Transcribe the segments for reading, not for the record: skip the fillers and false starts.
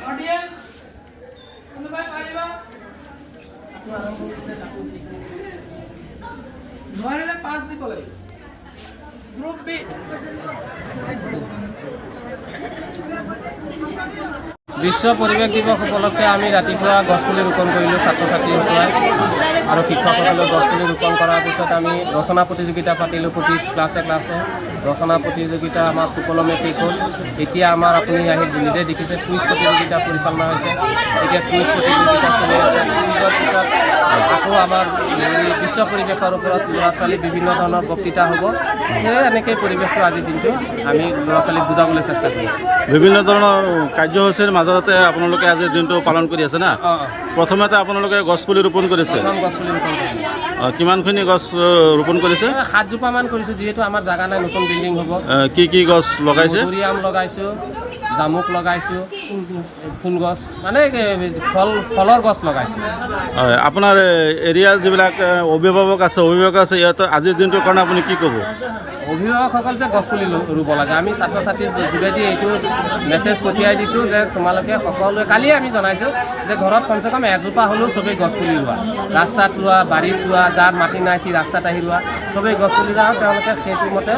Audience, কোনোবাই পাৰিবা? নোৱাৰিলে পাছ দিব লাগিব। Group B. বিশ্ব পৰিৱেশ দিৱস উপলক্ষে আমি ৰাতিপুৱা গছপুলি ৰোপণ কৰিলোঁ ছাত্ৰ ছাত্ৰীসকলে আৰু শিক্ষকসকলে। গছপুলি ৰোপণ কৰাৰ পিছত আমি ৰচনা প্ৰতিযোগিতা পাতিলোঁ। প্ৰতি ক্লাছে ক্লাছে ৰচনা প্ৰতিযোগিতা আমাৰ সুকলমে শেষ হ'ল। এতিয়া আমাৰ আপুনি আহি নিজে দেখিছে, কুইজ প্ৰতিযোগিতা পৰিচালনা হৈছে। এতিয়া কুইজ প্ৰতিযোগিতা চলি আছে। কুইজৰ পিছত আকৌ আমাৰ হেৰি বিশ্ব পৰিৱেশৰ ওপৰত ল'ৰা ছোৱালী বিভিন্ন ধৰণৰ বক্তৃতা হ'ব। সেয়ে এনেকেই পৰিৱেশটো আজিৰ দিনটো আমি ল'ৰা ছোৱালীক বুজাবলৈ চেষ্টা কৰিছোঁ। বিভিন্ন ধৰণৰ কাৰ্যসূচীৰ মাজতে আপোনালোকে আজিৰ দিনটো পালন কৰি আছে না? অঁ। প্ৰথমতে আপোনালোকে গছপুলি ৰোপণ কৰিছে? প্ৰথম গছপুলি ৰোপণ কৰিছোঁ। কিমানখিনি গছ ৰোপণ কৰিছে? 7 জোপামান কৰিছোঁ, যিহেতু আমাৰ জাগা নাই, নতুন বিল্ডিং হ'ব। কি কি গছ লগাইছে? মধুৰি আম লগাইছোঁ, জামুক লগাইছোঁ, ফুল গছ, মানে ফলৰ গছ লগাইছোঁ। হয়, আপোনাৰ এৰিয়াৰ যিবিলাক অভিভাৱক আছে, ইহঁতৰ আজিৰ দিনটোৰ কাৰণে আপুনি কি ক'ব? অভিভাৱকসকল যে গছপুলি ৰুব লাগে। আমি ছাত্ৰ ছাত্ৰীৰ যোগেদি এইটো মেছেজ পঠিয়াই দিছোঁ যে তোমালোকে সকলোৱে, কালিয়ে আমি জনাইছোঁ যে ঘৰত কমচে কম এজোপা হ'লেও চবেই গছপুলি ৰোৱা, ৰাস্তাত ৰোৱা, বাৰীত ৰোৱা, যাৰ মাটি নাই সি ৰাস্তাত আহি ৰোৱা, চবেই গছপুলি ৰোৱা। আৰু তেওঁলোকে সেইটো মতে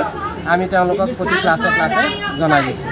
আমি তেওঁলোকক প্ৰতি ক্লাছে ক্লাছে জনাই দিছোঁ।